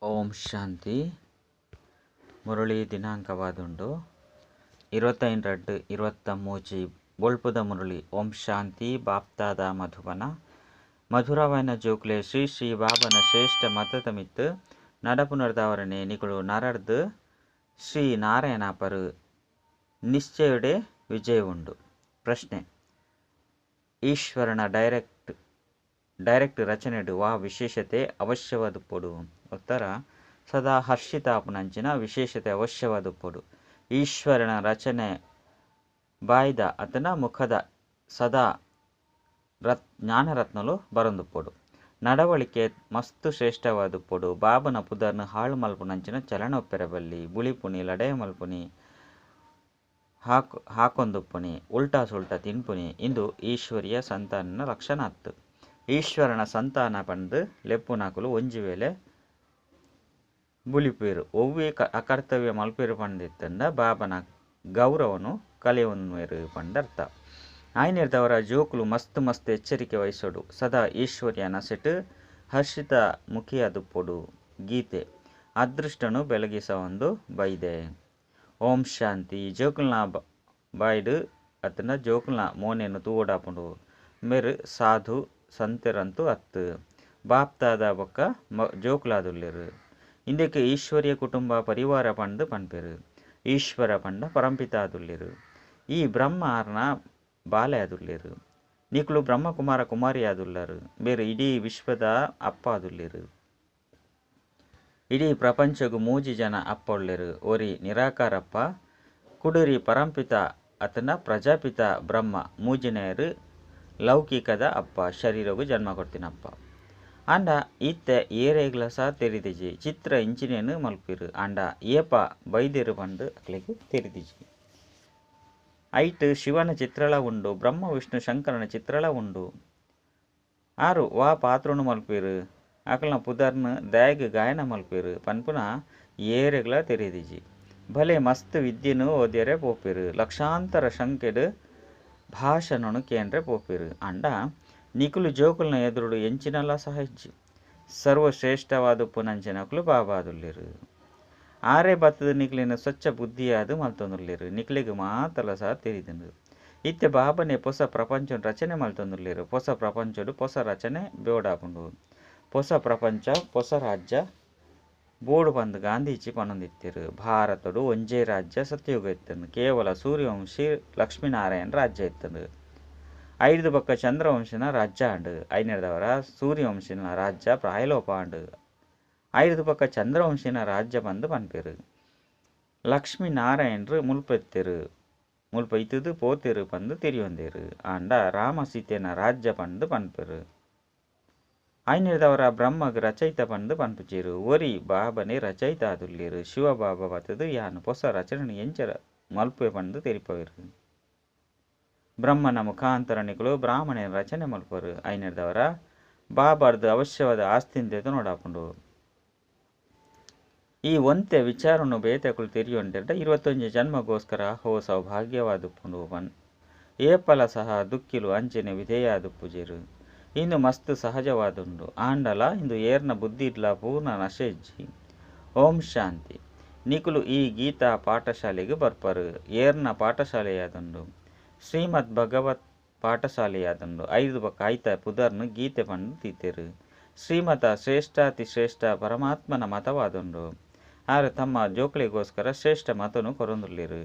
ಓಂ ಶಾಂತಿ. ಮುರಳಿ ದಿನಾಂಕವಾದುಂಡು 25/2/23. ಬೊಳ್ಪುದ ಮುರಳಿ. ಓಂ ಶಾಂತಿ. ಬಾಪ್ತಾದ ಮಧುಬನ. ಮಧುರವಾಯನ ಜೋಕ್ಲೆ, ಶ್ರೀ ಶ್ರೀ ಬಾಬನ ಶ್ರೇಷ್ಠ ಮತದ ಮಿತ್ತು ನಡಪುನರ್ದಾವರಣೆ ನಿಕುಳು ನರರ್ದು ಶ್ರೀ ನಾರಾಯಣಪರು ನಿಶ್ಚಯಡೆ ವಿಜಯ ಉಂಡು. ಪ್ರಶ್ನೆ: ಈಶ್ವರನ ಡೈರೆಕ್ಟ್ ಡೈರೆಕ್ಟ್ ರಚನೆಡು ವಾ ವಿಶೇಷತೆ ಅವಶ್ಯವಾದ ಪೊಡು? ಉತ್ತರ: ಸದಾ ಹರ್ಷಿತಾಪುನಂಚಿನ ವಿಶೇಷತೆ ಅವಶ್ಯವಾದ ಪೊಡು. ಈಶ್ವರನ ರಚನೆ ಬಾಯ್ದ ಅತನ ಮುಖದ ಸದಾ ಜ್ಞಾನರತ್ನಲು ಬರಂದುಪ್ಪೊಡು. ನಡವಳಿಕೆ ಮಸ್ತ್ ಶ್ರೇಷ್ಠವಾದುಪ್ಪೊಡು. ಬಾಬನ ಪುದರ್ನ ಹಾಳು ಮಲ್ಪುನಂಚಿನ ಚಲನ ಉಪ್ಪೆರಬಲ್ಲಿ. ಬುಳಿಪುಣಿ, ಲಡಾಯಿ ಮಲ್ಪುನಿ, ಹಾಕೊಂದುಪ್ಪುನಿ, ಉಲ್ಟಾ ಸುಲ್ಟಾ ತಿನ್ಪುನಿ ಇಂದು ಈಶ್ವರಿಯ ಸಂತಾನನ ಲಕ್ಷಣ ಅತ್ತು. ಈಶ್ವರನ ಸಂತಾನ ಪಂದು ಲೆಪ್ಪುನಕುಲು ಒಂಜಿ ವೇಳೆ ಬುಳಿಪೇರು, ಒವ್ವೆ ಅಕರ್ತವ್ಯ ಮಲ್ಪೇರು ಪಂದಿತ್ತಂಡ ಬಾಬನ ಗೌರವನು ಕಲೆಯೊನ್ವೇರು ಪಂಡರ್ಥ. ಆಯ್ನಿರ್ದವರ ಜೋಕುಲು ಮಸ್ತ್ ಮಸ್ತ್ ಎಚ್ಚರಿಕೆ ವಹಿಸೋಡು. ಸದಾ ಈಶ್ವರ್ಯ ನಸೆಟ್ ಹರ್ಷಿತ ಮುಖಿಯಾದುಪ್ಪೊಡು. ಗೀತೆ ಅದೃಷ್ಟನು ಬೆಳಗಿಸವೊಂದು ಬೈದೆ. ಓಂ ಶಾಂತಿ. ಜೋಕುಲ್ನ ಬಾಯ್ಡು ಅತ್ತಂಡ ಜೋಕುಲ್ನ ಮೋನೆನು ತೂವೊಡಾಪುಂಡು. ಮೇರು ಸಾಧು ಸಂತೆರಂತೂ ಅತ್ತು, ಬಾಪ್ತಾದ ಬೊಕ್ಕ ಜೋಕುಲಾದುಲ್ಲೆರು. ಇಂದಕ್ಕೆ ಈಶ್ವರ್ಯ ಕುಟುಂಬ ಪರಿವಾರ ಪಂದು ಪನ್ಪೆರು. ಈಶ್ವರ ಪಂಡ ಪರಂಪಿತ ಆದುಲ್ಲೆರು. ಈ ಬ್ರಹ್ಮ ಆರ್ನ ಬಾಲೆ ಆದುಲ್ಲೆರು. ನಿಕುಲು ಬ್ರಹ್ಮಕುಮಾರ ಕುಮಾರಿ ಆದುಲ್ಲರು. ಬೇರೆ ಇಡೀ ವಿಶ್ವದ ಅಪ್ಪ ಆದುಲ್ಲೆರು. ಇಡೀ ಪ್ರಪಂಚಗು ಮೂಜಿ ಜನ ಅಪ್ಪ ಉಲ್ಲೆರು. ಒರಿ ನಿರಾಕಾರಪ್ಪ, ಕುಡರಿ ಪರಂಪಿತ ಅತನ ಪ್ರಜಾಪಿತ ಬ್ರಹ್ಮ, ಮೂಜಿನೇರು ಲೌಕಿಕದ ಅಪ್ಪ, ಶರೀರಗು ಜನ್ಮ ಕೊಡ್ತೀನಪ್ಪ. ಆಂಡ ಇತ್ತೆ ಏರೇಗ್ಲ ಸಹ ತೆರಿದಿಜಿ. ಚಿತ್ರ ಇಂಚಿನೇನು ಮಲ್ಪಿರು ಆಂಡ ಏಪ ಬೈದೇರು ಪಂದು ಅಕ್ಲೆಗ್ ತೆರಿದಿಜಿ. ಐಟ್ ಶಿವನ ಚಿತ್ರಳ ಉಂಡು, ಬ್ರಹ್ಮ ವಿಷ್ಣು ಶಂಕರನ ಚಿತ್ರಳ ಉಂಡು. ಆರು ವಾ ಪಾತ್ರನು ಮಲ್ಪಿರು, ಅಕಲ್ನ ಪುದರ್ನ ದಾಯಗ್ ಗಾಯನ ಮಲ್ಪಿರು ಪನ್ಪುನ ಏರೆಗ್ಲ ತೆರಿದಿಜಿ. ಭಲೆ ಮಸ್ತ್ ವಿದ್ಯೆನು ಓದ್ಯರೆ ಪೋಪಿರು, ಲಕ್ಷಾಂತರ ಸಂಖ್ಯೆಡ್ ಭಾಷಣನು ಕೇಂದ್ರ ಪೋಪಿರು. ಆಂಡ ನಿಕುಲು ಜೋಕುಲ್ನ ಎದುರುಡು ಎಂಚಿನಲ ಸಹ ಇಜ್ಜಿ. ಸರ್ವಶ್ರೇಷ್ಠವಾದ ಪುನಂಚಿನಕುಲು ಬಾಬಾದುಲ್ಲೆರು. ಆರೆ ಬತ್ತದ ನಿಕ್ಲಿನ ಸ್ವಚ್ಛ ಬುದ್ಧಿಯಾದ ಮಲ್ತೊಂದುಲ್ಲೆರು. ನಿಕ್ಲಿಗ್ ಮಾತಲ ಸಹ ತೆರಿದುಂಡು. ಇತ್ತೆ ಬಾಬನೆ ಪೊಸ ಪ್ರಪಂಚ ರಚನೆ ಮಲ್ತೊಂದುಲ್ಲೆರು. ಪೊಸ ಪ್ರಪಂಚಡು ಪೊಸ ರಚನೆ ಬೋಡಾಪುಂಡು. ಪೊಸ ಪ್ರಪಂಚ ಪೊಸ ರಾಜ್ಯ ಬೋಡು ಪಂದು ಗಾಂಧೀಜಿ ಪನೊಂದಿತ್ತೆರು. ಭಾರತಡು ಒಂಜೇ ರಾಜ್ಯ ಸತ್ಯಯುಗ ಇತ್ತಂದು. ಕೇವಲ ಸೂರ್ಯವಂಶಿ ಲಕ್ಷ್ಮೀನಾರಾಯಣ ರಾಜ್ಯ ಇತ್ತಂದು. ಐದು ಬೊಕ್ಕ ಚಂದ್ರವಂಶನ ರಾಜ್ಯ ಆಂಡು. ಐನದವರ ಸೂರ್ಯವಂಶಿನ ರಾಜ್ಯ ಪ್ರಾಯಲೋಪ ಆಂಡು. ಐದು ಬೊಕ್ಕ ಚಂದ್ರವಂಶಿನ ರಾಜ್ಯ ಬಂದು ಪನ್ಪೆರು. ಲಕ್ಷ್ಮೀನಾರಾಯಣರು ಮುಲ್ಪೆತ್ತೆರು, ಮುಲ್ಪ ಇತ್ತದು ಪೋತೆರು ಪಂದು ತೆರಿಯೊಂದೇರು. ಆಂಡ ರಾಮ ಸೀತೆನ ರಾಜ್ಯ ಪಂದು ಪನ್ಪೆರು. ಐನದವರ ಬ್ರಹ್ಮಗ್ ರಚಯಿತ ಪಂದು ಪನ್ಪುಚೇರು. ಒರಿ ಬಾಬನೆ ರಚಯಿತ ಆದುಲ್ಲೇರು. ಶಿವ ಬಾಬಾ ಬತ್ತದು ಯಾನು ಪೊಸ ರಚನೆ ಎಂಚರ ಮಲ್ಪೆ ಪಂದು ತೆರಿಪವೇರು. ಬ್ರಹ್ಮನ ಮುಖಾಂತರ ನಿಕುಲು ಬ್ರಾಹ್ಮಣನ ರಚನೆ ಮಲ್ಪರು. ಐನದವರ ಬಾಬಾರ್ದು ಅವಶ್ಯವಾದ ಆಸ್ತಿಂದ ನೋಡಾಪುಂಡು. ಈ ಒಂತೆ ವಿಚಾರನು ಬೇತೆಕುಲು ತೆರಿಯೊಂಡೆರ್ಡ 21 ಜನ್ಮಗೋಸ್ಕರ ಹೋ ಸೌಭಾಗ್ಯವಾದುಪ್ಪುಂಡು ಪನ್ ಏಪಲ ಸಹ ದುಕ್ಕಿಲು ಅಂಚನೆ ವಿಧೇಯಾದುಪ್ಪುಜೆರು. ಇಂದು ಮಸ್ತ್ ಸಹಜವಾದುಂಡು. ಆಂಡಲ ಇಂದು ಏರ್ನ ಬುದ್ಧಿ ಇಡ್ಲ ಪೂರ್ಣ ನಶೆಜ್ಜಿ. ಓಂ ಶಾಂತಿ. ನಿಕುಲು ಈ ಗೀತಾ ಪಾಠಶಾಲೆಗೆ ಬರ್ಪರು. ಏರ್ನ ಪಾಠಶಾಲೆಯಾದುಂಡು ಶ್ರೀಮದ್ ಭಗವತ್ ಪಾಠಶಾಲೆಯಾದುಂಡು. ಐದು ಬೊಕ್ಕ ಐತ ಪುದರ್ನು ಗೀತೆ ಪಂದು ತೀತೆರು. ಶ್ರೀಮತ ಶ್ರೇಷ್ಠಾತಿ ಶ್ರೇಷ್ಠ ಪರಮಾತ್ಮನ ಮತವಾದುಂಡು. ಆರು ತಮ್ಮ ಜೋಕುಲಿಗೋಸ್ಕರ ಶ್ರೇಷ್ಠ ಮತನು ಕೊರೊಂದುಲ್ಲೆರು.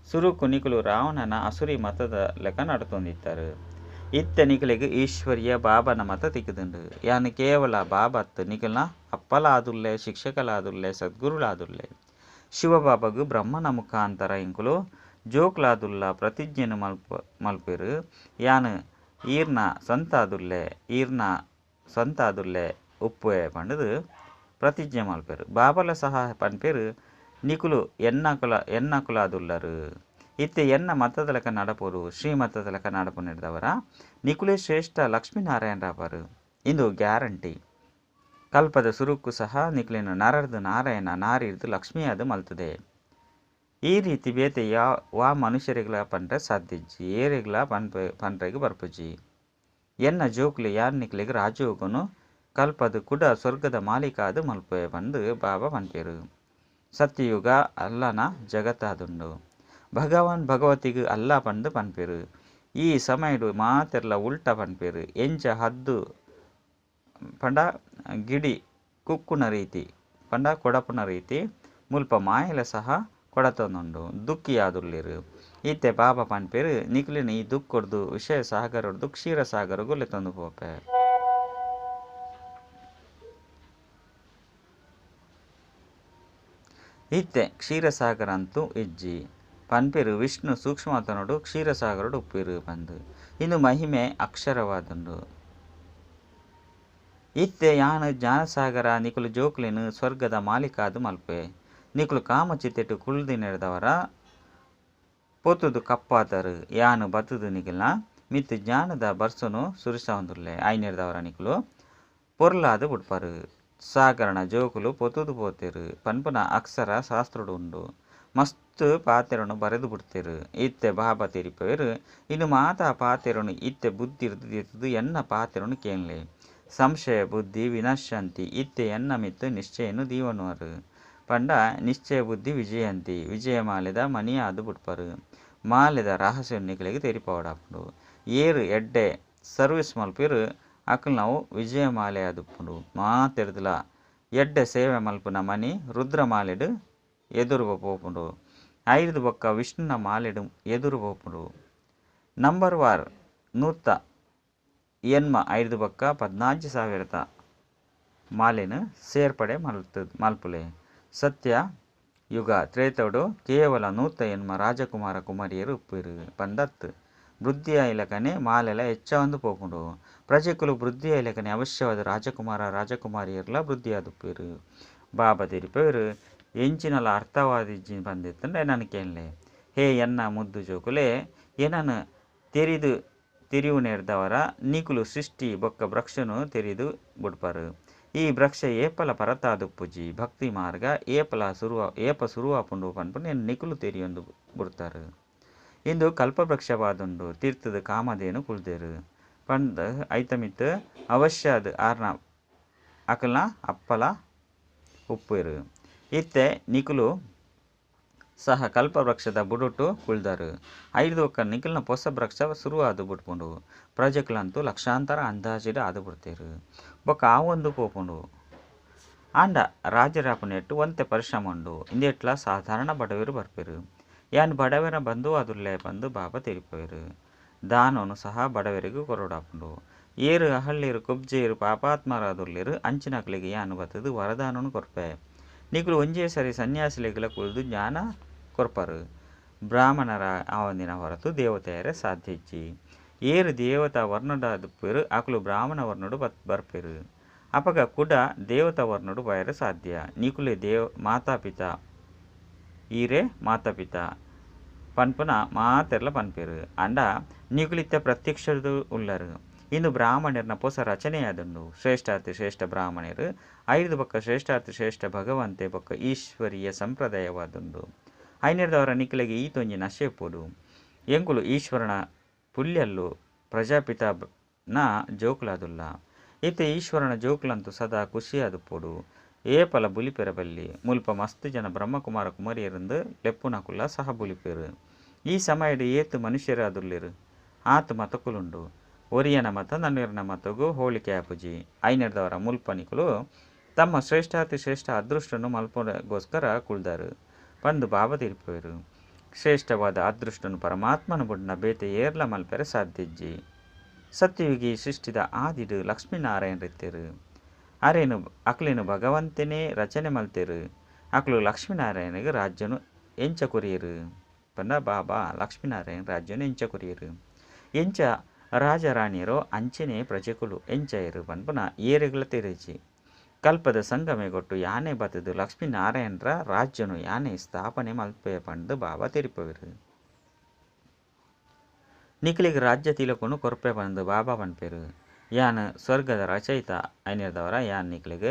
ಸುರುಕು ನಿಕುಲು ರಾವಣನ ಅಸುರಿ ಮತದ ಲೆಕ್ಕ ನಡತೊಂದಿತ್ತಾರೆ. ಇತ್ತೆ ನಿಕುಲಿಗ್ ಈಶ್ವರ್ಯ ಬಾಬನ ಮತ ತಿಕ್ಕುದುಂಡು. ಯಾನು ಕೇವಲ ಬಾಬತ್ತು ನಿಕುಲ್ನ ಅಪ್ಪಲಾದುಲ್ಲೆ, ಶಿಕ್ಷಕಲಾದುಲ್ಲೆ, ಸದ್ಗುರುಲಾದುಲ್ಲೆ. ಶಿವಬಾಬಗು ಬ್ರಹ್ಮನ ಮುಖಾಂತರ ಇಂಕುಲು ಜೋಕ್ಲಾದುಲ್ಲ ಪ್ರತಿಜ್ಞೆನು ಮಲ್ಪೆರು. ಯಾನು ಈರ್ನ ಸಂತಾದುಲ್ಲೆ, ಈರ್ನ ಸಂತಾದುಲ್ಲೆ ಉಪ್ಪುವೆ ಪಂಡುದು ಪ್ರತಿಜ್ಞೆ ಮಲ್ಪೆರು. ಬಾಬಲ ಸಹ ಪನ್ಪೆರು ನಿಕುಲು ಎನ್ನಕುಲಾದುಲ್ಲರು. ಇತ್ತೆ ಎನ್ನ ಮತದ ಲೆಕ್ಕ ನಡಪೋಡು, ಶ್ರೀಮತದ ಲೆಕ್ಕ ನಡಪು ನಡೆದವರ ನಿಕುಲೇ ಶ್ರೇಷ್ಠ ಲಕ್ಷ್ಮೀನಾರಾಯಣ ರಾಪರು. ಇಂದು ಗ್ಯಾರಂಟಿ. ಕಲ್ಪದ ಸುರುಕು ಸಹ ನಿಕುಲಿನ ನರರ್ದು ನಾರಾಯಣ, ನಾರಿರ್ದು ಲಕ್ಷ್ಮಿಯಾದ ಮಲ್ತದೆ. ಈ ರೀತಿ ಬೇತೆ ವಾ ಮನುಷ್ಯರಿಗ್ಲ ಪಂಡ್ರೆ ಸಾಧ್ಯಜ್ಜಿ, ಏರಿಗ್ಲ ಪನ್ಪೆ ಪನ್ರೆಗ್ ಬರ್ಪುಜಿ. ಎನ್ನ ಜೋಕ್ಲು ಯಾನ್ ನಿಕ್ಲೆಗ್ ರಾಜಯೋಗನು ಕಲ್ಪದ್ ಕುಡ ಸ್ವರ್ಗದ ಮಾಲೀಕ ಆದ್ ಮಲ್ಪುವೆ ಪಂದ್ ಬಾಬಾ ಪನ್ಪೆರ್. ಸತ್ಯಯುಗ ಅಲ್ಲನ ಜಗತ್ತಾದುಂಡು. ಭಗವಾನ್ ಭಗವತಿಗ್ ಅಲ್ಲ ಪಂದ್ ಪನ್ಪೆರ್. ಈ ಸಮಯಡ್ ಮಾತೆರ್ಲ ಉಲ್ಟಾ ಪನ್ಪೆರ್. ಎಂಚ ಹದ್ದು ಪಂಡ ಗಿಡಿ ಕುಕ್ಕುನ ರೀತಿ ಪಂಡ ಕೊಡಪುನ ರೀತಿ ಮುಲ್ಪ ಮಾಯೆಲ ಸಹ ಕೊಡತೊಂದುಂಡು. ದುಃಖಿಯಾದುಲ್ಲೆರ್. ಇತ್ತೆ ಬಾಬಾ ಪನ್ಪೆರ್ ನಿಕ್ಲೆನ ಈ ದುಃಖೊಡ್ದು ವಿಷಯ ಸಾಗರೊಡ್ದು ಕ್ಷೀರ ಸಾಗರೊಗು ಲೆತ್ತೊಂದು ಪೋಪೆ. ಇತ್ತೆ ಕ್ಷೀರಸಾಗರ ಅಂತೂ ಇಜ್ಜಿ. ಪನ್ಪೆರ್ ವಿಷ್ಣು ಸೂಕ್ಷ್ಮವತನೊಡು ಕ್ಷೀರಸಾಗರೊಡು ಉಪ್ಪುವೆರ್ ಪಂದ್. ಇಂದು ಮಹಿಮೆ ಅಕ್ಷರವಾದುಂಡು. ಇತ್ತೆ ಯಾನ್ ಜ್ಞಾನಸಾಗರ ನಿಕುಲು ಜೋಕುಲೆನ್ ಸ್ವರ್ಗದ ಮಾಲೀಕ ಆದ್ ಮಲ್ಪುವೆ. ನಿಕುಲು ಕಾಮ ಚಿತೆಟ್ ಕುಲ್ಲುದಿನೆಡ್ದಾವರ ಪೊತ್ತುದು ಕಪ್ಪಾತರ್. ಯಾನ್ ಬತ್ತುದು ನಿಕಲ್ನ ಮಿತ್ತ್ ಜ್ಞಾನದ ಬರ್ಸನ್ ಸುರಿಸಾವೊಂದುಲ್ಲೆ. ಆಯಿನೆಡ್ದಾವರ ನಿಕುಲು ಪೊರ್ಲಾದ್ ಬುಡ್ಪರ್. ಸಾಗರನ ಜೋಕುಲು ಪೊತ್ತುದು ಪೋತೆರ್ ಪನ್ಪುನ ಅಕ್ಸರ ಶಾಸ್ತ್ರೊಡು ಉಂಡು. ಮಸ್ತ್ ಪಾತೆರೊನು ಬರೆದ್ ಬುಡ್ತೆರ್. ಇತ್ತೆ ಬಾಬಾ ತೆರಿಪಾವೆರ್ ಇಂದು ಮಾತಾ ಪಾತೆರೊನು ಇತ್ತೆ ಬುದ್ಧಿರ್ದ್ ದೆತ್ತುದು ಎನ್ನ ಪಾತೆರೊನು ಕೇನ್ಲೆ. ಸಂಶಯ ಬುದ್ಧಿ ವಿನಶ್ಯಂತಿ ಇತ್ತೆ ಎನ್ನ ಮಿತ್ತ್ ನಿಶ್ಚಯನ್ ದೀವೊನುವರ್ ಪಂಡ ನಿಶ್ಚಯ ಬುದ್ಧಿ ವಿಜಯಂತಿ ವಿಜಯ ಮಾಲೆದ ಮಣಿ ಆದ್ ಬುಡ್ಪರ್. ಮಾಲೆದ ರಹಸ್ಯನ್ ನಿಕಲೆಗ್ ತೆರಿಪಾವೊಡಾಪುಂಡು. ಏರ್ ಎಡ್ಡೆ ಸರ್ವಿಸ್ ಮಲ್ಪುವೆರ್ ಅಕಲ್ನವು ವಿಜಯ ಮಾಲೆ ಆದುಪ್ಪುಂಡು. ಮಾತೆಡ್ದಲ ಎಡ್ಡೆ ಸೇವೆ ಮಲ್ಪುನ ಮಣಿ ರುದ್ರ ಮಾಲೆಡ್ ಎದುರು ಪೋಪುಂಡು. ಐರ್ದ್ ಬೊಕ್ಕ ವಿಷ್ಣುನ ಮಾಲೆಡ್ ಎದುರು ಪೋಪುಂಡು. ನಂಬರ್ ವಾರ್ ನೂತ್ತ ಎನ್ಮ ಐರ್ದ್ ಬೊಕ್ಕ 14,000ದ ಮಾಲೆನ್ ಸೇರ್ಪಡೆ ಮಲ್ತ್ ಮಲ್ಪುಲೆ. ಸತ್ಯ ಯುಗ ತ್ರೇತೊಡು ಕೇವಲ 108 ರಾಜಕುಮಾರ ಕುಮಾರಿಯರು ಉಪ್ಪುವೆರ್ ಪಂದತ್. ವೃದ್ಧಿ ಆಯಿಲಕನೆ ಮಾಲೆಲ ಹೆಚ್ಚಾವೊಂದು ಪೋಪುಂಡು. ಪ್ರಜೆಕುಲು ವೃದ್ಧಿ ಆಯಿಲಕನೆ ಅವಶ್ಯವಾದ ರಾಜಕುಮಾರ ರಾಜಕುಮಾರಿಯರ್ಲ ವೃದ್ಧಿ ಆದುಪ್ಪುವೆರ್. ಬಾಬಾ ತೆರಿಪಾವೆರ್ ಎಂಚಿನಲ ಅರ್ಥವಾದಿಜ್ಜಿ ಪಂದಿತ್ತುಂಡ ಎನನ್ ಕೇನ್ಲೆ. ಹೇ ಎನ್ನ ಮುದ್ದು ಜೋಕುಲೆ ಎನನ್ ತೆರಿದು ತೆರಿಯುನೆಡ್ದಾವರ ನಿಕುಲು ಸೃಷ್ಟಿ ಬೊಕ್ಕ ವೃಕ್ಷನು ತೆರಿದು ಬುಡ್ಪರ್. ಈ ವೃಕ್ಷ ಏಪಲ ಪರತಾದುಪ್ಪುಜಿ. ಭಕ್ತಿ ಮಾರ್ಗ ಏಪಲ ಸುರು ಏಪ ಸುರುವಾಪುಂಡು ಪನ್ಪುನೆನ್ ನಿಕುಲು ತೆರಿಯೊಂದು ಬುಡ್ತರ್. ಇಂದು ಕಲ್ಪವೃಕ್ಷವಾದುಂಡು. ತಿರ್ತುದು ಕಾಮಧೇನು ಕುಲ್ದೆರ್ ಪಂದ್ ಐತ ಮಿತ್ತ್ ಅವಶ್ಯಾದ್ ಆರ್ನ ಅಕಲ್ನ ಅಪ್ಪಲ ಉಪ್ಪುವೆರ್. ಇತ್ತೆ ನಿಕುಲು ಸಹ ಕಲ್ಪವೃಕ್ಷದ ಬುಡುಟು ಕುಲ್ದರ್. ಐರ್ದ್ ಬೊಕ್ಕ ನಿಕಲ್ನ ಪೊಸ ವೃಕ್ಷ ಸುರು ಆದ್ ಬುಡ್ಪುಂಡು. ಪ್ರಜೆಕುಲಂತೂ ಲಕ್ಷಾಂತರ ಅಂದಾಜಿಡ್ ಆದ್ ಬುಡ್ತೆರ್. ಬೊಕ್ಕ ಆವೊಂದು ಪೋಪುಂಡು. ಆಂಡ ರಾಜರಾಪುನೆಟ್ ಒಂತೆ ಪರಿಶ್ರಮ ಉಂಡು. ಇಂದೆಟ್ಲ ಸಾಧಾರಣ ಬಡವೆರ್ ಬರ್ಪೆರ್. ಯಾನ್ ಬಡವರ ಬಂಧುವಾದುಲ್ಲೆ ಪಂದ್ ಬಾಬಾ ತೆರಿಪಾವೆರ್. ದಾನೊನು ಸಹ ಬಡವರೆಗ್ ಕೊರೊಡಾಪುಂಡು. ಏರ್ ಅಹಳ್ಳಿಯೆರ್ ಕುಬ್ಜೆಯೆರ್ ಪಾಪಾತ್ಮರಾದುಲ್ಲೆರ್ ಅಂಚಿನಕಲೆಗ್ ಯಾನ್ ಬತ್ತುದು ವರದಾನನ್ ಕೊರ್ಪೆ. ನಿಕುಲು ಒಂಜೇ ಸರಿ ಸನ್ಯಾಸಿಲೆಗ್ಲ ಕುಲ್ದು ಜ್ಞಾನ ಕೊರ್ಪರ್. ಬ್ರಾಹ್ಮಣರ ಆವಂದಿನ ಹೊರತು ದೇವತೆ ಆಯೆರೆ ಸಾಧ್ಯ ಇಜ್ಜಿ. ಏರ್ ದೇವತಾ ವರ್ಣಡಾದುಪ್ಪುವೆರ್ ಅಕುಲು ಬ್ರಾಹ್ಮಣ ವರ್ಣಡ್ ಬರ್ಪೆರ್. ಅಪಗ ಕುಡ ದೇವತಾ ವರ್ಣಡ್ ಪೋಯೆರೆ ಸಾಧ್ಯ. ನಿಕುಲೇ ದೇವ ಮಾತಾಪಿತ ಈರೇ ಮಾತಾಪಿತ ಪನ್ಪುನ ಮಾತೆರ್ಲ ಪನ್ಪೆರ್. ಆಂಡ ನಿಕುಲು ಇತ್ತೆ ಪ್ರತ್ಯಕ್ಷಡ್ ಉಲ್ಲರ್. ಇಂದು ಬ್ರಾಹ್ಮಣೆರ್ನ ಪೊಸ ರಚನೆಯಾದುಂಡು. ಶ್ರೇಷ್ಠಾತಿ ಶ್ರೇಷ್ಠ ಬ್ರಾಹ್ಮಣೆರ್ ಐರ್ದ್ ಬೊಕ್ಕ ಶ್ರೇಷ್ಠಾತಿ ಶ್ರೇಷ್ಠ ಭಗವಂತೆ ಬೊಕ್ಕ ಈಶ್ವರೀಯ ಸಂಪ್ರದಾಯವಾದುಂಡು. ಐನೆಡ್ದಾವರ ನಿಕಲೆಗ್ ಈತೊಂಜಿ ನಶೆ ಉಪ್ಪೊಡು. ಎಂಕುಲು ಈಶ್ವರನ ಪುಲ್ಯಲ್ಲು ಪ್ರಜಾಪಿತ ನ ಜೋಕುಲಾದುಲ್ಲ. ಇತ್ತೆ ಈಶ್ವರನ ಜೋಕುಲಂತೂ ಸದಾ ಖುಷಿಯಾದುಪ್ಪೊಡು. ಏಪಲ ಬುಲಿಪೆರೆ ಬಲ್ಲಿ. ಮುಲ್ಪ ಮಸ್ತ್ ಜನ ಬ್ರಹ್ಮಕುಮಾರ ಕುಮಾರಿಯೆರೆಂದು ಲೆಪ್ಪುನಕುಲ್ಲ ಸಹ ಬುಲಿಪೆರ್. ಈ ಸಮಯಡ್ ಏತ್ ಮನುಷ್ಯರಾದುಲ್ಲೆರ್ ಆತ್ ಮತಕುಲುಂಡು. ಒರಿಯನ ಮತ ನನೊರಿಯನ ಮತಗು ಹೋಲಿಕೆ ಆಪುಜಿ. ಐನೆಡ್ದಾವರ ಮುಲ್ಪ ನಿಕುಲು ತಮ್ಮ ಶ್ರೇಷ್ಠಾತಿ ಶ್ರೇಷ್ಠ ಅದೃಷ್ಟನು ಮಲ್ಪುಗೋಸ್ಕರ ಕುಲ್ದರ್ ಪಂದ್ ಬಾಬಾ ತೆರಿಪಾವೆರ್. ಶ್ರೇಷ್ಠವಾದ ಅದೃಷ್ಟನು ಪರಮಾತ್ಮನ ಬುಡ್ಂಡ ಬೇತೆ ಏರ್ಲ ಮಲ್ಪೆರೆ ಸಾಧ್ಯ ಇಜ್ಜಿ. ಸತ್ಯಯುಗಿ ಸೃಷ್ಟಿದ ಆದಿಡ್ ಲಕ್ಷ್ಮೀನಾರಾಯಣರಿತ್ತೆರ್. ಅರೆನ್ ಅಕ್ಲೆನ್ ಭಗವಂತನೇ ರಚನೆ ಮಲ್ತೆರ್. ಅಕುಲು ಲಕ್ಷ್ಮೀನಾರಾಯಣಗ್ ರಾಜ್ಯನು ಎಂಚ ಕೊರಿಯೆರ್ ಪಂಡ ಬಾಬಾ ಲಕ್ಷ್ಮೀನಾರಾಯಣ ರಾಜ್ಯನು ಎಂಚ ಕೊರಿಯೆರ್. ಎಂಚ ರಾಜ ರಾಣಿಯರೋ ಅಂಚೆನೇ ಪ್ರಜೆಕುಲು ಎಂಚಯೆರ್ ಪನ್ಪುನ ಏರೆಗ್ಲ ತೆರಿಜಿ. ಕಲ್ಪದ ಸಂಗಮೆಗೊಟ್ಟು ಯಾನೆ ಬತ್ತುದು ಲಕ್ಷ್ಮೀನಾರಾಯಣರ ರಾಜ್ಯನು ಯಾನೆ ಸ್ಥಾಪನೆ ಮಲ್ಪೆ ಪಂದ್ ಬಾಬಾ ತೆರಿಪಾವೆರ್. ನಿಕಲೆಗ್ ರಾಜ್ಯ ತಿಲಕನು ಕೊರ್ಪೆ ಪಂದ್ ಬಾಬಾ ಪನ್ಪೆರ್. ಯಾನ್ ಸ್ವರ್ಗದ ರಚಯಿತ ಐನೆಡ್ದಾವರ ಯಾನ್ ನಿಕಲೆಗ್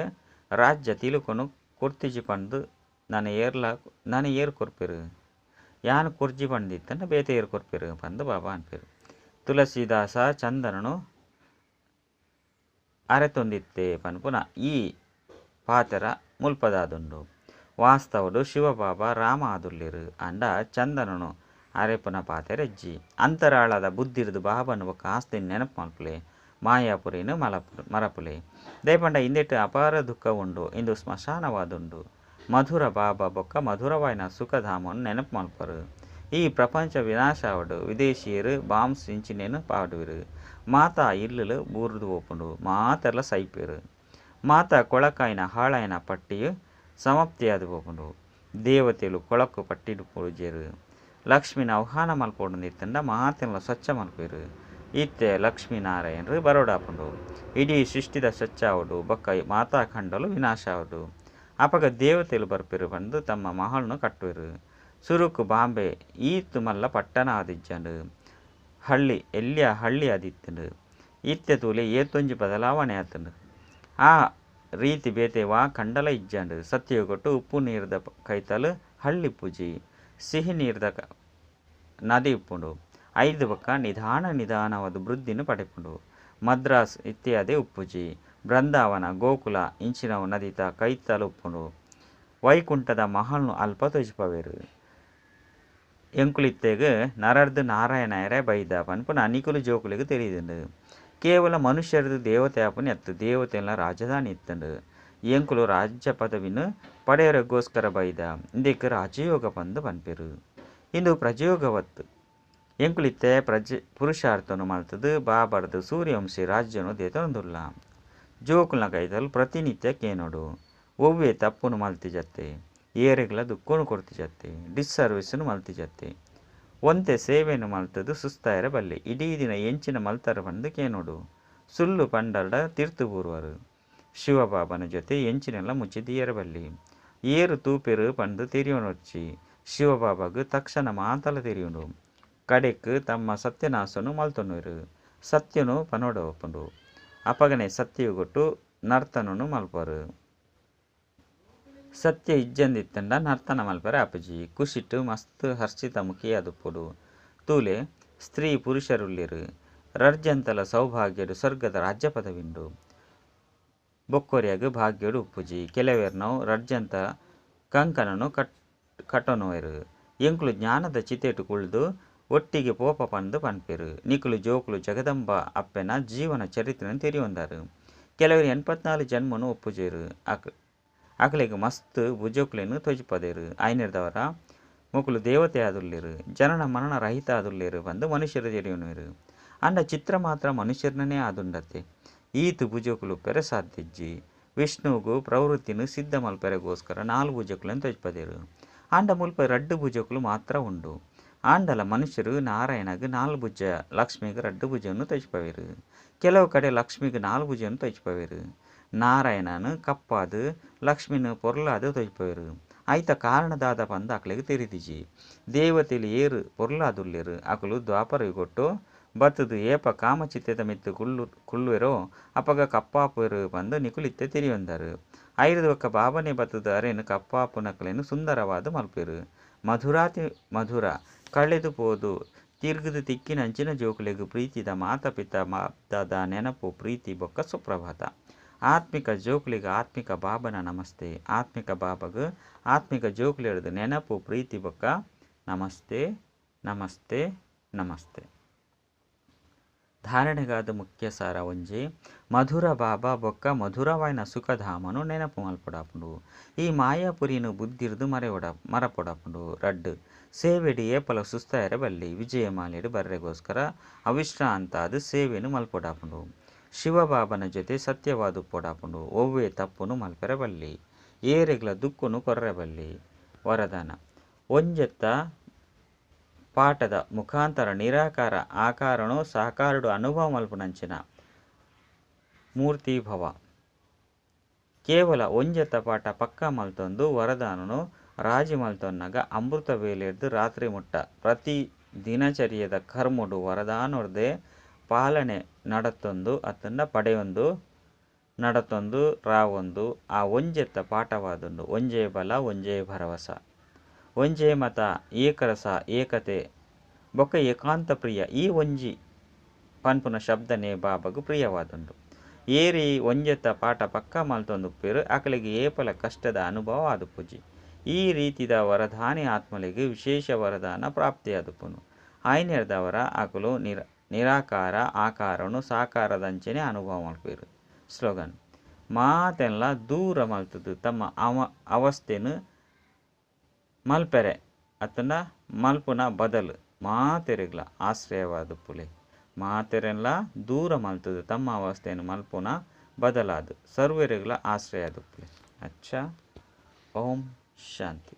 ರಾಜ್ಯ ತಿಲಕನು ಕೊರ್ತಿಜಿ ಪಂದ್ ನನ ಏರ್ಲ ನನ ಏರ್ ಕೊರ್ಪೆರ್. ಯಾನ್ ಕೊರ್ಜಿ ಪಂದಿತ್ತುಂಡ ಬೇತೆ ಏರ್ ಕೊರ್ಪೆರ್ ಪಂದ್ ಬಾಬಾ ಪನ್ಪೆರ್. ತುಳಸಿದಾಸ ಚಂದನನು ಅರೆತೊಂದಿತ್ತೆ ಪನ್ಪುನ ಈ ಪಾತೆರ ಮುಲ್ಪದಾದುಂಡು. ವಾಸ್ತವಡ್ ಶಿವಬಾಬಾ ರಾಮ ಆದುಲ್ಲೆರ್ ಆಂಡ ಚಂದನನು ಅರೆಪುನ ಪಾತೆರಜ್ಜಿ. ಅಂತರಾಳದ ಬುದ್ಧಿರ್ದ್ ಬಾಬಾನ ಬೊಕ್ಕ ಆಸ್ತಿನ್ ನೆನಪು ಮಲ್ಪುಲೆ, ಮಾಯಾಪುರಿನ ಮರಪುಲೆ. ದಯಪಂಡ ಇಂದೆಟ್ ಅಪಾರ ದುಃಖ ಉಂಡು, ಇಂದು ಸ್ಮಶಾನವಾದುಂಡು. ಮಧುರ ಬಾಬಾ ಬೊಕ್ಕ ಮಧುರವಾಯಿನ ಸುಖಧಾಮನ್ ನೆನಪು ಮಲ್ಪರು. ಈ ಪ್ರಪಂಚ ವಿನಾಶ ಆವಡ್, ವಿದೇಶಿಯರು ಬಾಂಬ್ಸ್ ಇಂಚಿನೇನು ಪಾಡುವೆರು. ಮಾತಾ ಇಲ್ಲುಲು ಬೂರ್ದು ಪೋಪುಂಡು, ಮಾತೆರ್ಲ ಸೈಪೆರು. ಮಾತಾ ಕೊಳಕಾಯಿನ ಹಾಳಾಯಿನ ಪಟ್ಟಿಯು ಸಮಾಪ್ತಿಯಾದ ಪೋಪುಂಡು. ದೇವತೆಲು ಕೊಳಕು ಪಟ್ಟಿಡು ಪೂಜೆರು. ಲಕ್ಷ್ಮಿನ ಆಹ್ವಾನ ಮಲ್ಪೊಡುಂದಿತ್ತಂಡ ಮಾತೆಲ್ಲ ಸ್ವಚ್ಛ ಮಲ್ಪೆರು. ಇತ್ತೆ ಲಕ್ಷ್ಮೀನಾರಾಯಣರು ಬರೋಡಾಪುಂಡು. ಇಡೀ ಸೃಷ್ಟಿದ ಸ್ವಚ್ಛ ಆವಡು ಬೊಕ್ಕ ಮಾತಾ ಖಂಡಲು ವಿನಾಶ ಆವಡು. ಅಪಗ ದೇವತೆಲು ಬರ್ಪೆರು ಪಂದು ತಮ್ಮ ಮಹಲ್ನು ಕಟ್ಟುವೆರು. ಸುರುಕು ಬಾಂಬೆ ಈತ್ ಮಲ್ಲ ಪಟ್ಟಣ ಆದಿಜ್ಜಂಡು, ಹಳ್ಳಿ ಎಲ್ಯ ಹಳ್ಳಿ ಆದಿತ್ತಂಡು. ಇತ್ತೆ ತೂಲೆ ಏತೊಂಜಿ ಬದಲಾವಣೆ ಆತುಂಡು. ಆ ರೀತಿ ಬೇತೆ ವಾ ಖಂಡಲ ಇಜ್ಜಂಡು. ಸತ್ಯಯುಗಟ್ಟು ಉಪ್ಪು ನೀರ್ದ ಕೈತಲು ಹಳ್ಳಿ ಪೂಜಿ, ಸಿಹಿ ನೀರ್ದ ನದಿ ಉಪ್ಪುಂಡು. ಐದು ಬೊಕ್ಕ ನಿಧಾನ ನಿಧಾನವಾದ ವೃದ್ಧಿನ ಪಡೆಪುಂಡು. ಮದ್ರಾಸ್ ಇತ್ಯಾದಿ ಉಪ್ಪುಜಿ. ಬೃಂದಾವನ ಗೋಕುಲ ಇಂಚಿನವು ನದಿತ ಕೈತಲು ಉಪ್ಪುಂಡು. ವೈಕುಂಠದ ಮಹಲ್ನು ಅಲ್ಪ ತೋಜಿಪವೇರು. ಎಂಕುಲಿತ್ತೆಗ್ ನರರ್ದು ನಾರಾಯಣಯರೇ ಬೈದ ಪನ್ಪುನ ನಿಕುಲು ಜೋಕುಲಿಗೆ ತೆರಿದುಂಡು. ಕೇವಲ ಮನುಷ್ಯರದು ದೇವತೆ ಆಪುನಿ ಅತ್ತು, ದೇವತೆಲ್ಲ ರಾಜಧಾನಿ ಇತ್ತಂಡು. ಎಂಕುಲು ರಾಜ್ಯ ಪದವಿನ ಪಡೆಯರಗೋಸ್ಕರ ಬೈದ. ಇಂದೆಕ್ ರಾಜಯೋಗ ಪಂದು ಪನ್ಪೆರು. ಇಂದು ಪ್ರಜಯೋಗವತ್ತು. ಎಂಕುಲಿತ್ತೆ ಪ್ರಜೆ ಪುರುಷಾರ್ಥನು ಮಲ್ತದು ಬಾಬರ್ದು ಸೂರ್ಯವಂಶಿ ರಾಜ್ಯನು ದೇತೊಂದುಲ್ಲ. ಜೋಕುಲ್ನ ಕೈತಲ್ ಪ್ರತಿನಿತ್ಯ ಕೇನೋಡು, ಒವ್ವೆ ತಪ್ಪುನು ಮಲ್ತಿಜತ್ತೆ, ಏರೆಗ್ಲ ದುಃಖನು ಕೊಡ್ತಿಜತ್ತೆ, ಡಿಸ್ಸರ್ವಿಸ್ನು ಮಲ್ತಿಜತ್ತೆ. ಒಂತೆ ಸೇವೆನು ಮಲ್ತದು ಸುಸ್ತಾಯರ ಬಲ್ಲೆ. ಇಡೀ ದಿನ ಎಂಚಿನ ಮಲ್ತರ ಪಂದು ಕೇನೋಡು. ಸುಳ್ಳು ಪಂಡರ್ಡ ತೀರ್ತು ಬೂರುವರು. ಶಿವಬಾಬನ ಜೊತೆ ಎಂಚಿನೆಲ್ಲ ಮುಚ್ಚಿದೀಯರ ಬಲ್ಲಿ. ಏರು ತೂಪೆರು ಪಂದು ತೆರಿಯೋನೊಚ್ಚಿ. ಶಿವಬಾಬಾಗು ತಕ್ಷಣ ಮಾತಲ ತೆರಿಯುಂಡು. ಕಡೆಕ್ ತಮ್ಮ ಸತ್ಯನಾಶನು ಮಲ್ತೊನ್ನುವೆರು. ಸತ್ಯನು ಪನೋಡಪುಂಡು. ಅಪಗನೆ ಸತ್ಯಯುಗೊಟ್ಟು ನರ್ತನನು ಮಲ್ಪರು. ಸತ್ಯ ಇಜ್ಜಂದಿತ್ತಂಡ ನರ್ತನ ಮಲ್ಪರೆ ಆಪುಜಿ. ಖುಷಿಟ್ ಮಸ್ತ್ ಹರ್ಷಿತ ಮುಖಿಯಾದುಪ್ಪುಡು. ತೂಲೆ ಸ್ತ್ರೀ ಪುರುಷರುಲ್ಲೆರು. ರರ್ಜಂತಲ ಸೌಭಾಗ್ಯಡು ಸ್ವರ್ಗದ ರಾಜ್ಯ ಪದವಿಂಡು. ಬೊಕ್ಕೊರಿಯಾಗ ಭಾಗ್ಯಡು ಉಪ್ಪುಜಿ. ಕೆಲವೇರ್ನವು ರರ್ಜಂತ ಕಂಕಣನು ಕಟ್ಟೊನುವೆರು. ಎಂಕುಲು ಜ್ಞಾನದ ಚಿತೆಟು ಕುಳ್ದು ಒಟ್ಟಿಗೆ ಪೋಪ ಪಂದು ಪನ್ಪೆರು. ನಿಕುಲು ಜೋಕುಲು ಜಗದಂಬ ಅಪ್ಪೆನ ಜೀವನ ಚರಿತ್ರೆಯನ್ನು ತೆರಿಯೊಂದಾರು. ಕೆಲವರು 84 ಜನ್ಮನು ಒಪ್ಪುಜೇರು. ಅಕಲೆಗ್ ಮಸ್ತ್ ಭುಜೋಕುಲೆನ್ ತೋಜಿಪದೇರು. ಆಯ್ನಿರ್ದವರ ಮೊಕುಲು ದೇವತೆ ಆದುಲ್ಲೆರು, ಜನನ ಮರಣ ರಹಿತ ಆದುಲ್ಲೆರು ಪಂದು ಮನುಷ್ಯರು ತೆರಿಯೊನುವೆರು. ಅಂಡ ಚಿತ್ರ ಮಾತ್ರ ಮನುಷ್ಯರನ್ನೇ ಆದುಂಡತೆ. ಈತ್ ಭುಜೋಕುಲು ಪೆರೆ ಸಾಧ್ಯಜ್ಜಿ. ವಿಷ್ಣುಗು ಪ್ರವೃತ್ತಿನ ಸಿದ್ಧ ಮಲ್ಪೆರೆಗೋಸ್ಕರ 4 ಭುಜೋಕುಲೆನ್ ತೋಜಿಪದೇರು. ಆಂಡ ಮುಲ್ಪ 2 ಭುಜೋಕುಲು ಮಾತ್ರ ಉಂಡು. ಆಂಡಲ ಮನುಷ್ಯರು ನಾರಾಯಣಗ್ 4 ಭುಜ, ಲಕ್ಷ್ಮಿಗೆ 2 ಭುಜವನ್ನು ತೋಜಿಪವೇರು. ಕೆಲವು ಕಡೆ ಲಕ್ಷ್ಮಿಗೆ 4 ಭುಜವನ್ನು ತೋಜಿಪವೇರು. ನಾರಾಯಣನು ಕಪ್ಪಾದು ಲಕ್ಷ್ಮಿನ ಪೊರ್ಲಾದು ತೋಜಿಪವೇರು. ಆಯ್ತ ಕಾರಣದಾದ ಪಂದ ಅಕ್ಲೆಗ್ ತೆರಿದಿಜಿ. ದೇವತೆಲು ಏರು ಪೊರ್ಲಾದುಲ್ಲೆರು. ಅಕುಲು ದ್ವಾಪರ ಯುಗೊಟ್ಟು ಬತ್ತದು ಏಪ ಕಾಮಚಿತ್ತೆದ ಮಿತ್ತು ಕುಳ್ಳುವೆರೋ ಅಪಗ ಕಪ್ಪಾಪುವೆರು ಪಂದು ನಿಕುಲಿತ್ತೆ ತೆರಿಯೊಂದರು. ಐರ್ದ ಬೊಕ್ಕ ಬಾಬನೆ ಬತ್ತದು ಅರೇನು ಕಪ್ಪಾಪುನಕಲೆನು ಸುಂದರವಾದ ಮಲ್ಪೆರು. ಮಧುರಾತಿ ಮಧುರ ಕಳೆದು ಪೋದು ತಿರ್ಗುದು ತಿಕ್ಕಿನಂಚಿನ ಜೋಕುಲೆಗು ಪ್ರೀತಿದ ಮಾತ ಪಿತ ಮಾತಾದ ನೆನಪು ಪ್ರೀತಿ ಬೊಕ್ಕ ಸುಪ್ರಭಾತ. ಆತ್ಮಿಕ ಜೋಕುಲಿಗೆ ಆತ್ಮಿಕ ಬಾಬನ ನಮಸ್ತೆ. ಆತ್ಮಿಕ ಬಾಬಗು ಆತ್ಮಿಕ ಜೋಕುಲಿಡ್ದು ನೆನಪು ಪ್ರೀತಿ ಬೊಕ್ಕ ನಮಸ್ತೆ ನಮಸ್ತೆ ನಮಸ್ತೆ. ಧಾರಣೆಗಾದ ಮುಖ್ಯ ಸಾರ ಒಂಜಿ ಮಧುರ ಬಾಬಾ ಬೊಕ್ಕ ಮಧುರವಾಯಿನ ಸುಖಧಾಮನು ನೆನಪು ಮಲ್ಪೊಡಾಪುಂಡು. ಈ ಮಾಯಾಪುರಿನು ಬುದ್ಧಿರ್ದು ಮರಪೊಡಾಪುಂಡು. ರಡ್ಡು ಸೇವೆಡು ಏಪಲ ಸುಸ್ತಾಯರ ಬಲ್ಲಿ. ವಿಜಯಮಾಲೆಡು ಬರ್ರೆಗೋಸ್ಕರ ಅವಿಶ್ರಾಂತಾದ ಸೇವೆನು ಮಲ್ಪೊಡಾಪುಂಡು. ಶಿವಬಾಬನ ಜೊತೆ ಸತ್ಯವಾದ ಪೊಡಾಪುಂಡು. ಒವ್ವೆ ತಪ್ಪುನು ಮಲ್ಪೆರ ಬಲ್ಲಿ. ಏರೆಗ್ಲ ದುಕ್ಕುನು ಕೊರ್ರೆ ಬಲ್ಲಿ. ವರದಾನ ಒಂಜೆತ್ತ ಪಾಠದ ಮುಖಾಂತರ ನಿರಾಕಾರ ಆಕಾರನು ಸಾಕಾರಡು ಅನುಭವ ಮಲ್ಪುನಂಚಿನ ಮೂರ್ತಿ ಭವ. ಕೇವಲ ಒಂಜೆತ್ತ ಪಾಠ ಪಕ್ಕ ಮಲ್ತೊಂದು ವರದಾನನು ರಾಜಿ ಮಲ್ತೊನ್ನಗ ಅಮೃತ ವೇಲೆರ್ದು ರಾತ್ರಿ ಮುಟ್ಟ ಪ್ರತಿ ದಿನಚರ್ಯದ ಕರ್ಮಡು ವರದಾನೊರ್ದೆ ಪಾಲನೆ ನಡತೊಂದು ಅತ್ತಂಡ ಪಡೆಯೊಂದು ನಡತೊಂದು ರಾವೊಂದು ಆ ಒಂಜೆತ್ತ ಪಾಠವಾದುಂಡು. ಒಂಜೇ ಬಲ ಒಂಜೇ ಭರವಸ ಒಂಜೇ ಮತ ಏಕರಸ ಏಕತೆ ಬೊಕ್ಕ ಏಕಾಂತ ಪ್ರಿಯ ಈ ಒಂಜಿ ಪನ್ಪುನ ಶಬ್ದನೇ ಬಾಬಗು ಪ್ರಿಯವಾದುಂಡು. ಏರ್ ಈ ಒಂಜೆತ ಪಾಠ ಪಕ್ಕಾ ಮಲ್ತೊಂದುಪ್ಪುವೆರ್ ಅಕಲೆಗ್ ಏಪಲ ಕಷ್ಟದ ಅನುಭವ ಆದುಪ್ಪುಜಿ. ಈ ರೀತಿದ ವರದಾನಿ ಆತ್ಮಲೆಗ್ ವಿಶೇಷ ವರದಾನ ಪ್ರಾಪ್ತಿಯಾದುಪ್ಪುಂಡು. ಆಯಿನೆಡ್ದಾವರ ಅಕುಲು ನಿರಾಕಾರ ಆಕಾರನು ಸಾಕಾರದಂಚನೆ ಅನುಭವ ಮಲ್ಪುವೆರ್. ಸ್ಲೋಗನ್ ಮಾತೆನ್ಲ ದೂರ ಮಲ್ತುದು ತಮ್ಮ ಅವಸ್ಥೆನ್ ಮಲ್ಪೆರೆ ಅತ್ತಂಡ ಮಲ್ಪುನ ಬದಲು ಮಾತೆರೆಗ್ಲ ಆಶ್ರಯವಾದುಪ್ಪುಲೆ. ಮಾತೆರೆನ್ಲ ದೂರ ಮಲ್ತುದು ತಮ್ಮ ಅವಸ್ಥೆನ್ ಮಲ್ಪುನ ಬದಲಾದ ಸರ್ವೆರೆಗ್ಲ ಆಶ್ರಯ ಆದುಪ್ಪುಲೆ. ಅಚ್ಚಾ, ಓಂ ಶಾಂತಿ.